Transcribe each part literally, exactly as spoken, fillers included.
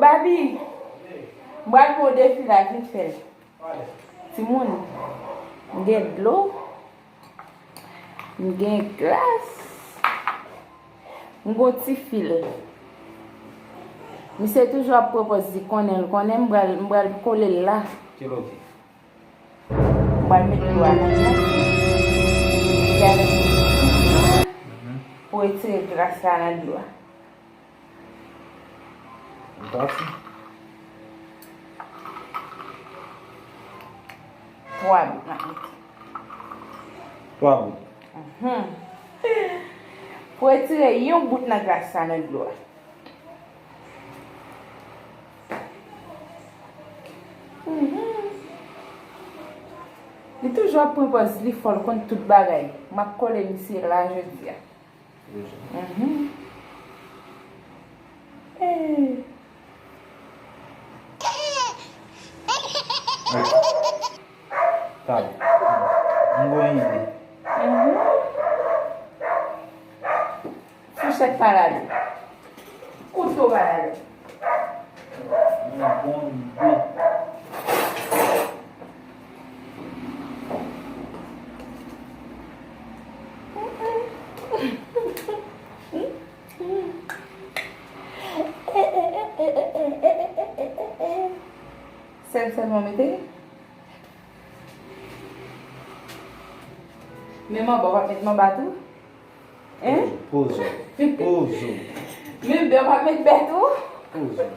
Babi, m pral ba w defi la vit fè. Timoun, m gen dlo, m gen glas, m gon ti fil. Misye toujou ap pran pòz li konnen l konnen m pral, m pral kole l la. Ki lòt? M pral met dlo a nan glas. Pou retire glas la nan dlo a. Twa bout m ap mete. Twa bout. Mhm. Pou retire yon bout nan glas la nan dlo a. Mhm. Li toujou ap pran pòz li fò, l konn tout bagay. M ap kole misye la jodi a. Mhm. Eh. Tab. M gon ide. Mhm. Fouchèt pa la li. Kouto pa la li. M gon ide. Sèl, sèlman mete. Men manba, w ap met manba tou? Hein? Pozo. Pozo. Men bè, w ap met bè tou? Pozo.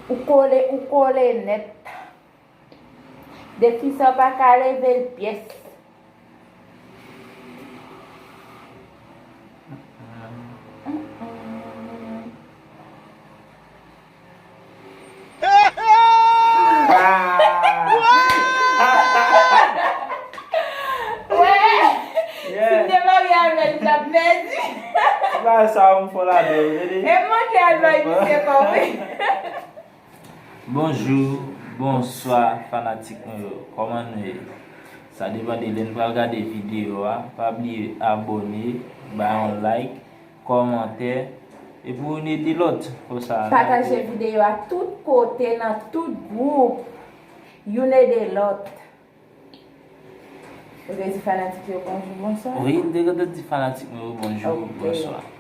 Ou kole, ou kole nèt. Defi sa pa ka leve l pyès. Wè! Si m te marye avè l, m t ap pèdi. Ti bagay sa yo m fò ladan yo, tande. E m manke al bay misye kò, wi. Bonjou, bonswa, fanatik mwen yo. Kòman nou ye? Sa depann de lè n pral gade videyo a. Pa bliye abòne, bay yon like, kòmantè, epi youn ede lòt. Konsa, pataje videyo a tout kote, nan tout gwoup. Youn ede lòt. Ou te di fanatik yo bonjou, bonswa? Wi, m te gentan di fanatik mwen yo bonjou, bonswa. Ok.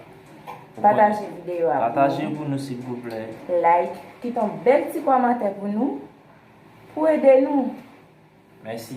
Pataje videyo a pou nou. Pataje pou nou, silvouplè. Like, kite yon bèl ti kòmantè pou nou, pou ede nou. Mèsi.